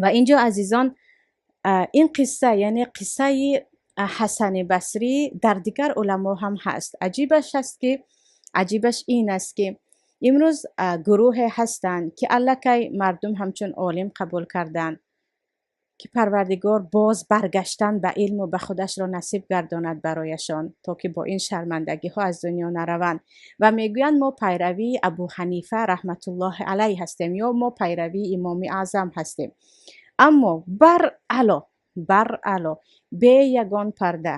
Ва инҷо, азизон, ин қисса, яъне қиссаи Ҳасани Басрӣ, дар дигар уламо ҳам ҳаст. Аҷибаш ин аст, ки имрӯз гурӯҳе ҳастанд, ки аллакай мардум ҳамчун олим қабул карданд, ки Парвардигор боз баргаштан ба илму ба худашро насиб гардонад барояшон, то ки бо ин шармандагиҳо аз дунё нараванд, ва мегӯянд: мо пайравии Абу Ҳанифа раҳматуллоҳи алайҳ ҳастем ё мо пайравии Имоми Аъзам ҳастем. Аммо баръало бе ягон парда,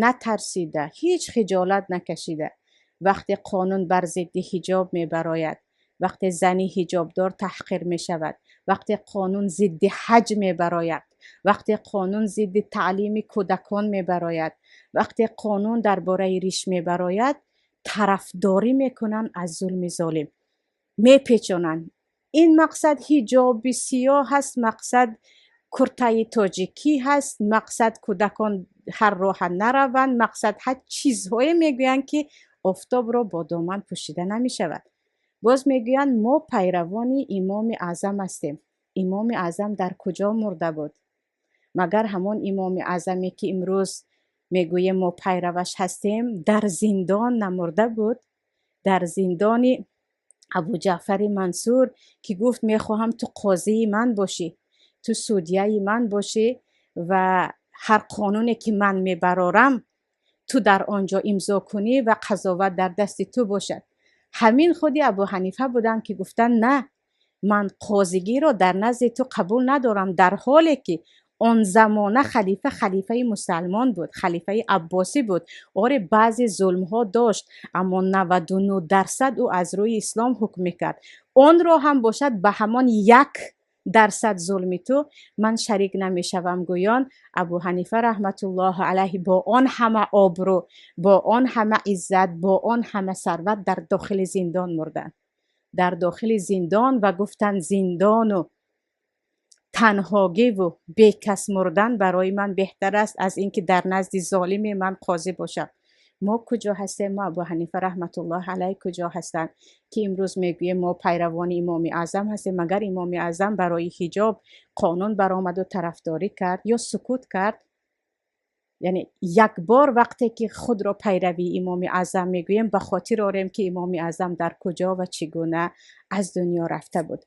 натарсида, ҳеҷ хиҷолат накашида, вақте қонун бар зидди ҳиҷоб мебарояд, вақте зани ҳиҷобдор таҳқир мешавад, вақте қонун зидди ҳаҷ мебарояд, вақте қонун зидди таълими кӯдакон мебарояд, вақте қонун дар бораи риш мебарояд, тарафдорӣ мекунанд аз зулми золим, мепечонанд. Ин мақсад ҳиҷоби сиёҳ ҳаст, мақсад куртаи тоҷикӣ ҳаст, мақсад кӯдакон ҳар роҳа нараванд, мақсад ҳар чизҳое мегӯянд, ки офтобро бо доман пӯшида намешавад. Боз мегӯянд: мо пайравони Имоми Аъзам ҳастем. Имоми Аъзам дар куҷо мурда буд? Магар ҳамон Имоми Аъзаме, ки имрӯз мегӯем мо пайраваш ҳастем, дар зиндон намурда буд? Дар зиндони Абуҷаъфари Мансур, ки гуфт: мехоҳам ту қозии ман бошӣ, ту судяи ман бошӣ ва ҳар қонуне, ки ман мебарорам, ту дар он ҷо имзо кунӣ ва қазоват дар дасти ту бошад. Ҳамин худи Абу Ҳанифа буданд, ки гуфтанд: на, ман қозигиро дар назди ту қабул надорам, дар ҳоле ки он замона халифа халифаи мусалмон буд, халифаи аббосӣ буд. Оре, баъзе зулмҳо дошт, аммо 99% ӯ аз рӯи ислом ҳукм мекард. Онро ҳам бошад, ба ҳамон 1% зулми ту ман шарик намешавам гӯён, Абу Ҳанифа раҳматуллоҳи алайҳи бо он ҳама обрӯ, бо он ҳама иззат, бо он ҳама сарват дар дохили зиндон мурданд, дар дохили зиндон, ва гуфтанд: зиндону танҳогиву бекас мурдан барои ман беҳтар аст аз ин ки дар назди золиме ман қозӣ бошам. Мо куҷо ҳастем? Мо Абу Ҳанифа раҳматуллоҳи алайҳ куҷо ҳастанд, ки имрӯз мегӯем мо пайравони Имоми Аъзам ҳастем? Магар Имоми Аъзам барои ҳиҷоб қонун баромаду тарафдорӣ кард ё сукут кард? Яъне як бор вақте ки худро пайравии Имоми Аъзам мегӯем, ба хотир орем, ки Имоми Аъзам дар куҷо ва чӣ гуна аз дунё рафта буд.